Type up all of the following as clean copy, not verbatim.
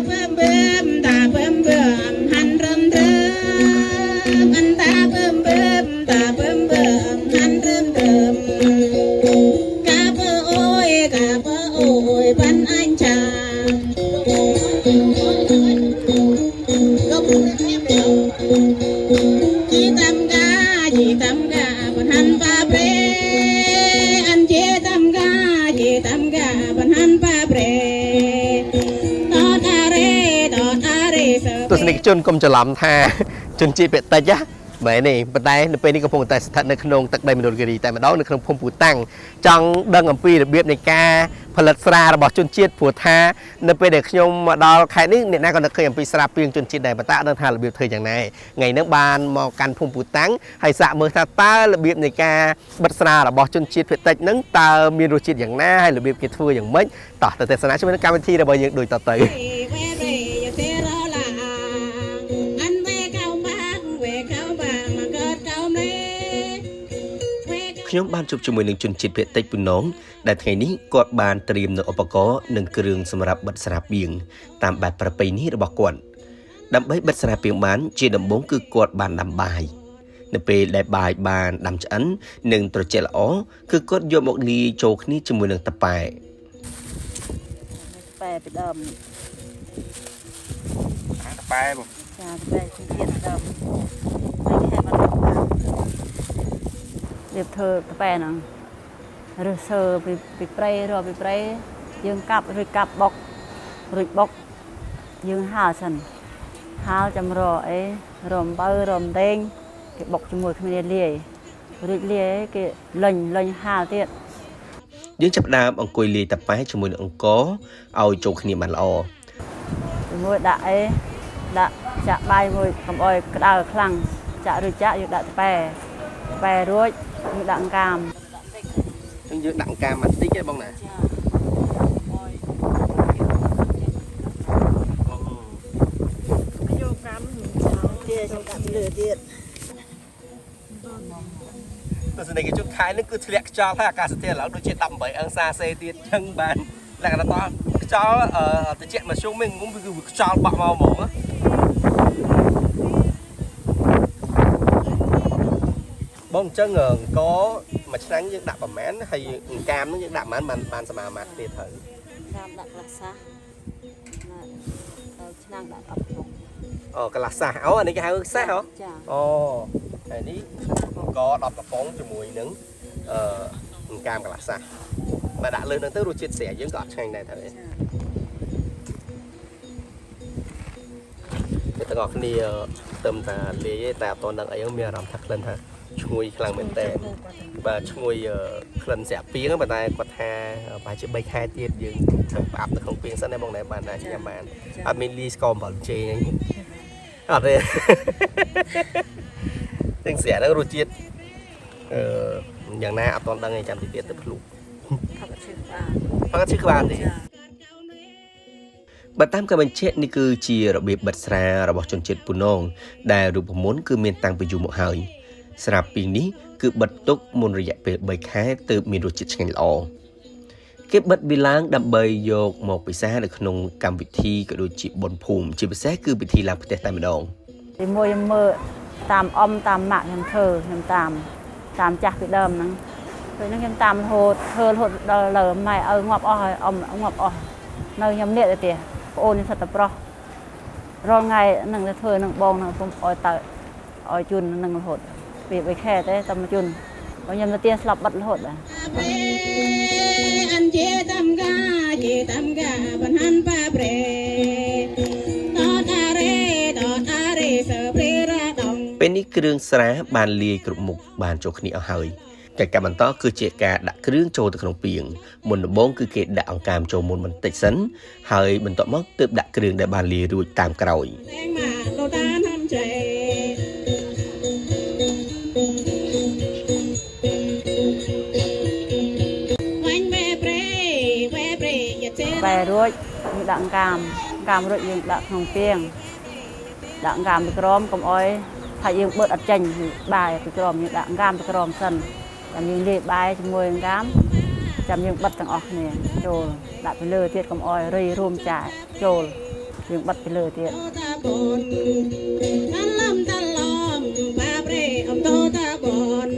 Bơm ta bơm bơm hành rơm rơm anh ta bơm bơm ta bơm bơm hành rơm rơm ca bơ ôi ca bơ ôi văn anh chàng chỉ tâm ca chỉ tâm ca bọn hành ba bre anh chế tâm ca chỉ tâm ca bọn hành ba bre តតអារេតតអារេស ទស្សនិកជនកុំច្រឡំថាជនជាតិភាគតិចណាមែនទេប៉ុន្តែនៅពេលនេះកំពុងតែស្ថិតនៅក្នុងទឹកដីមណ្ឌលគិរីតែម្ដងនៅក្នុងភូមិពូតាំងចង់ដឹងអំពីរបៀបនៃការផលិតស្រារបស់ជនជាតិព្រោះថានៅពេលដែលខ្ញុំមកដល់ខេត្តនេះអ្នកណាក៏នឹកឃើញអំពីស្រាពាងជនជាតិដែរប៉ុន្តែអត់ដឹងថារបៀបធ្វើយ៉ាងណាឯងថ្ងៃនេះបានមកកាន់ភូមិពូតាំងហើយសាកមើលថាតើរបៀបនៃការបិទស្រារបស់ជនជាតិភាគតិចហ្នឹងតើមានរសជាតិយ៉ាងណាហើយរបៀបគេធ្វើយ៉ាងម៉េចតោះទៅទស្សនាជាមួយនឹងកម្មវិធីរបស់យើងដូចតទៅ វេរេយទេរឡាអានវេកៅបាងវេកៅបាងមកកើតកៅមេវេ ខ្ញុំបានជួបជាមួយនឹងជនជាតិភាគតិចពូនងដែលថ្ងៃនេះគាត់បានត្រៀមនូវឧបករណ៍និងគ្រឿងសម្រាប់បិទស្រាបៀងតាមបែបប្រពៃណីរបស់គាត់ដើម្បីបិទស្រាបៀងបានជាដំបូងគឺគាត់បានដាំបាយនៅពេលដែលបាយបានដាំឆ្អិននិងត្រជាក់ល្អគឺគាត់យកមកលាយចូលគ្នាជាមួយនឹងតប៉ែ ប៉ែពីដើម តប៉ែបង ចាប៉ែពីជាតិដើមហើយខែមករៀបធ្វើប៉ែហ្នឹងរើសើពីព្រៃរកពីព្រៃយើងកាប់រួចកាប់បុករួចបុកយើងហាលសិនហាលចាំរអីរំបើរំដេងគេបុកជាមួយគ្នាលាយរួចលាយគេលិញលិញហាលទៀត យើងចាប់ផ្ដើមអង្គុយលាយតប៉ែជាមួយនឹងអង្ករឲ្យចូលគ្នាបានល្អ ជាមួយដាក់អីដាក់ចាក់បាយមួយកុំអោយក្តៅខ្លាំងចាក់រួចចាក់យើងដាក់ប៉ែប៉ែរួចយើងដាក់អង្កាម អញ្ចឹងយើងដាក់អង្កាមបន្តិចឯងបងណា ទៀតខ្ញុំដាក់លើទៀត ទស្សនិកជនខែនេះគឺធ្លាក់ខ្យល់ហើយអាកាសធាតុឡើងដូចជា18អង្សាសេទៀតអញ្ចឹងបានលក្ខណៈតខ្យល់ត្រជាក់មកជុំវិញងុំគឺខ្យល់បាក់មកហ្មងបងអញ្ចឹងអង្គមួយឆ្នាំងយើងដាក់ប្រហែលហើយអង្កាមនឹងយើងដាក់ប្រហែលបានបានសមាមាត្រគ្នាត្រូវ តាមដាក់ក្លាសាណាដល់ឆ្នាំងដាក់អប់ពុក អូកន្លះសាសអូអានេះគេហៅសាសហ៎ ចា អូហើយនេះអង្គ10កំប៉ុងជាមួយនឹងអឺអង្កាមកន្លះសាសបើដាក់លើនឹងទៅរសជាតិស្រាយើងក៏អត់ឆ្ងាញ់ដែរត្រូវទេ តែទាំងអស់គ្នាទៅតាលាយឯងតែអត់តដឹងអីហ្នឹងមានអារម្មណ៍ថាក្លិនថាឈ្ងុយខ្លាំងមែនតើបាទឈ្ងុយក្លិនស្រាក់ពីងហ្នឹងប៉ុន្តែគាត់ថាប្រហែលជា3ខែទៀតយើងត្រូវផ្អាប់នៅក្នុងពីងសិនណាបងណែបានណាញ៉ាំបានអត់មានលីស្ករអំបិលចេងអីអត់ទេទាំងស្រាក់ហ្នឹងរសជាតិអឺយ៉ាងណាអត់តដឹងឯងចាំតិចទៀតទៅភ្លុក ខាប់អត់ឈឺក្បាល ផឹកឈឺក្បាលទេ បើតាមការបញ្ជាក់នេះគឺជារបៀបបិទស្រារបស់ជនជាតិពូនងដែលរូបមន្តគឺមានតាំងពីយូរមកហើយស្រាពីងនេះគឺបិទទុកមុនរយៈពេល3ខែទើបមានរសជាតិឆ្ងាញ់ល្អគេបិទវាឡើងដើម្បីយកមកពិសានៅក្នុងកម្មវិធីក៏ដូចជាបុណ្យភូមិជាពិសេសគឺពិធីឡើងផ្ទះតែម្ដង ទីមួយខ្ញុំមើលតាមអ៊ំតាមម៉ាក់ខ្ញុំធ្វើខ្ញុំតាមតាមចាស់ពីដើមហ្នឹងពេលហ្នឹងខ្ញុំតាមរហូតធ្វើរហូតដល់លើម៉ែឪងាប់អស់ហើយអ៊ំងាប់អស់នៅខ្ញុំនេះទៅទៀតប្អូនខ្ញុំសិតតែប្រុសរាល់ថ្ងៃហ្នឹងទៅធ្វើនឹងបងហ្នឹងពុំអោយទៅអោយជូននឹងរហូតពី3ខែទេតែមកជូនបើខ្ញុំទៅទៀតស្លាប់បាត់រហូតដែរ อันเจตัมกาเจตัมกาบันหันปาเปรตอดอาเรตอดอาเรเสเปรระดอง ពេលនេះគ្រឿងស្រាបានលាយគ្រប់មុខបានចូលគ្នាអស់ហើយកិច្ចការបន្តគឺជាការដាក់គ្រឿងចូលទៅក្នុងពាងមុនដំបូងគឺគេដាក់អង្កាមចូលមុនបន្តិចសិនហើយបន្ទាប់មកទើបដាក់គ្រឿងដែលបានលាយរួចតាមក្រោយ แรงมาโลดาทำใจ วันเวเปรเวเปรอย่าเจ បែរួចយើងដាក់អង្កាមអង្កាមរួចយើងដាក់ក្នុងពាងដាក់អង្កាមពីក្រោមកុំអោយថាយើងបឺតអត់ចេញបាយពីក្រោមយើងដាក់អង្កាមពីក្រោមសិនចាំយើងលាយបាយជាមួយអង្កាមចាំយើងបិទទាំងអស់គ្នាចូលដាក់ពីលើទៀតកុំអោយរីរួមចាចូល យើងបិទពីលើទៀត តាបនតាលំតាឡំបាប្រេអំតោតាបន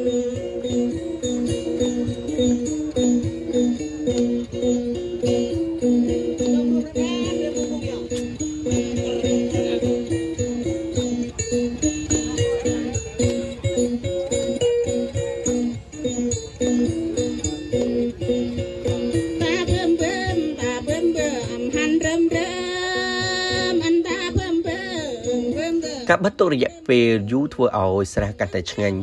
តាបឹមបឹមតាបឹមបឹមហាន់រឹមរឹមអន្តាបឹមបឹមបឹមបឹម ការបិទទុករយៈពេលយូរធ្វើឲ្យស្រាកាន់តែឆ្ងាញ់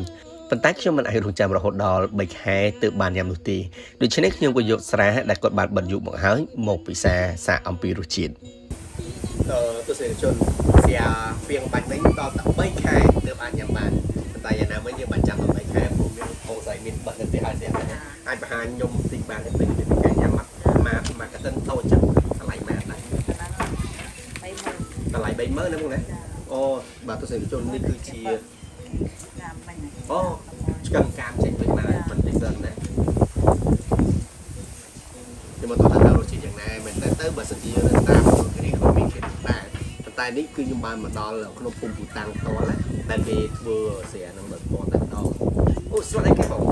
ប៉ុន្តែខ្ញុំមិនអាចរងចាំរហូតដល់3ខែទើបបានញ៉ាំនោះទេដូច្នេះខ្ញុំក៏យកស្រាដែលគាត់បានបិទយូរមកហើយមកពិសាសាកអំពីរសជាតិទស្សនិកជនស្រាពីងបាច់វិញដល់តែ3ខែទើបអាចញ៉ាំបានប៉ុន្តែយ៉ាងណាមិញយើងបានចាំដល់3ខែព្រោះមានបងស្រីមានបិទនៅផ្ទះហើយស្រាប់អាចបង្ហាញខ្ញុំតិចបានទេពេលនេះការញ៉ាំមកមកមកកតិនតូចចឹងតម្លៃម៉ានដែរតម្លៃ30000ណាបងណាអូបាទទស្សនិកជននេះគឺជាអូឆ្កឹងកាមចេញវិញមកបន្តិចសិនណាខ្ញុំមិនតថារសជាតិយ៉ាងណាមែនតើទៅបើសិនជាយើងនៅតាមគិរីក៏មានគេដែរប៉ុន្តែនេះគឺខ្ញុំបានមកដល់ក្នុងភូមិពូតាំងផ្ទាល់ណាដែលគេធ្វើស្រានឹងដោយផ្ទាល់តែម្ដងអូស្លឹកអីគេបង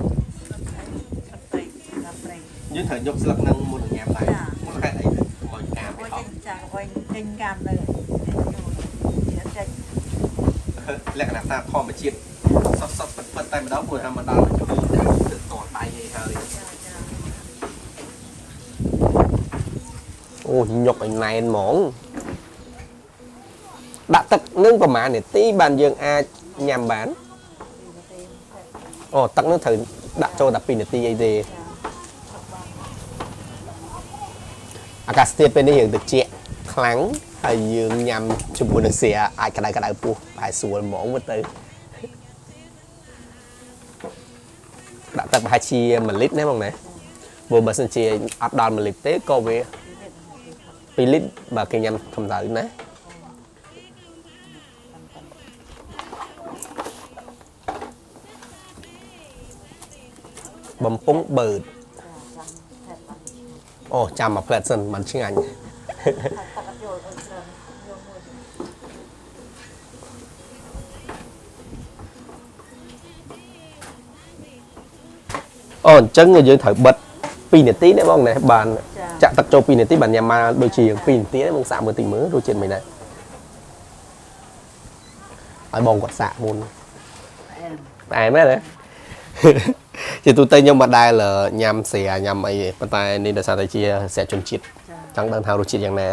យើងត្រូវយកស្លឹកនឹងមុននឹងញ៉ាំដែរមុនហេតុអីទៅកុំឲ្យកាមវាអស់ ចាអុយចេញកាមទៅចេញ លក្ខណៈថាធម្មជាតិសតសតពិតពិតតែម្ដងព្រោះថាមកដល់គឺទៅតដៃឯហើយអូញុកឲ្យណែនហ្មងដាក់ទឹកនឹងប្រហែលនាទីបានយើងអាចញ៉ាំបានអូទឹកនឹងត្រូវដាក់ចូលតែ2នាទីអីទេអាកាសធាតុពេលនេះរៀងត្រជាក់ខ្លាំងហើយយើងញ៉ាំជាមួយនឹងស្រាអាចក្តៅក្តៅពោះប្រហែលស្រួលហ្មងមើលទៅដាក់ទឹកប្រហែលជា1លីត្រណាបងណាព្រោះបើសិនជាអត់ដល់1លីត្រទេក៏វា2លីត្របើគេញ៉ាំកម្ដៅណាបំពង់បឺតអូចាំមួយផ្លែតសិនมันឆ្ងាញ់អូអញ្ចឹងយើងត្រូវបិទ2នាទីណាបងណាបានចាក់ទឹកចូល2នាទីបានញ៉ាំមកដូចជា2នាទីណាបងសាកមើលតិចមើលរសជាតិមិនដែរឲ្យបងគាត់សាកមុនផ្អែមមែនទេជាទូទៅខ្ញុំមិនដែលញ៉ាំស្រាញ៉ាំអីទេប៉ុន្តែនេះដោយសារតែជាស្រាជនជាតិចង់ដឹងថារសជាតិយ៉ាងណា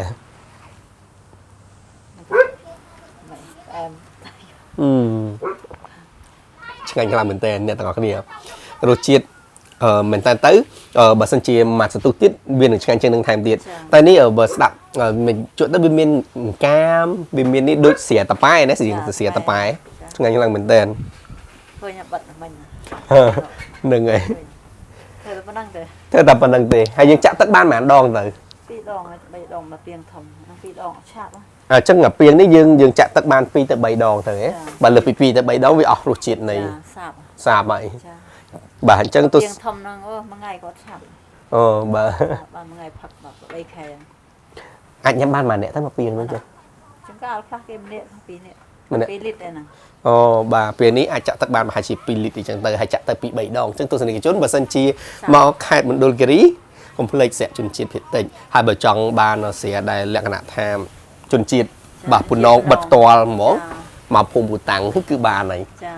ផ្អែម ឆ្ងាញ់ខ្លាំងមែនតើអ្នកទាំងអស់គ្នារសជាតិមែនតើទៅបើសិនជាមួយសន្ទុះទៀតវានឹងឆ្ងាញ់ជាងនឹងថែមទៀតតែនេះបើស្ដាប់មិនជក់ទៅវាមានកាមវាមាននេះដូចស្រាតប៉ែណាស្រាតប៉ែឆ្ងាញ់ខ្លាំងមែនតើ ឃើញបិទមិញ ហ្នឹងហើយ ធ្វើតែប៉ុណ្្នឹងទេ ធ្វើតែប៉ុណ្្នឹងទេហើយយើងចាក់ទឹកបានប៉ុន្មានដងទៅ 2ដងហើយ3ដងមកពីងធំហ្នឹង2ដងឆាប់ អញ្ចឹងអាពាងនេះយើងចាក់ទឹកបាន2ទៅ3ដងទៅហ៎បើលើសពី2ទៅ3ដងវាអស់រសជាតិនៃ សាប សាបហើយ ចា បាទអញ្ចឹងទោះ ពីងធំហ្នឹងអូមួយថ្ងៃគាត់ឆាប់ អូបាទ បានមួយថ្ងៃផឹកដល់3ខែ អាចញ៉ាំបានមួយអ្នកទៅមកពាងហ្នឹងចា ចង្កាលខ្លះគេម្នាក់ពីរនាក់2លីត្រឯហ្នឹង អូបាទពេលនេះអាចចាក់ទឹកបានប្រហែលជា2លីត្រអញ្ចឹងទៅហើយចាក់ទៅ2 3ដងអញ្ចឹងទស្សនិកជនបើសិនជាមកខេត្តមណ្ឌលគិរីកុំភ្លេចស្រាជនជាតិភាគតិចហើយបើចង់បានស្រាដែលលក្ខណៈថាជនជាតិបាទពូនងបិទផ្ទាល់ហ្មងមកភូមិពូតាំងគឺបានហើយ ចា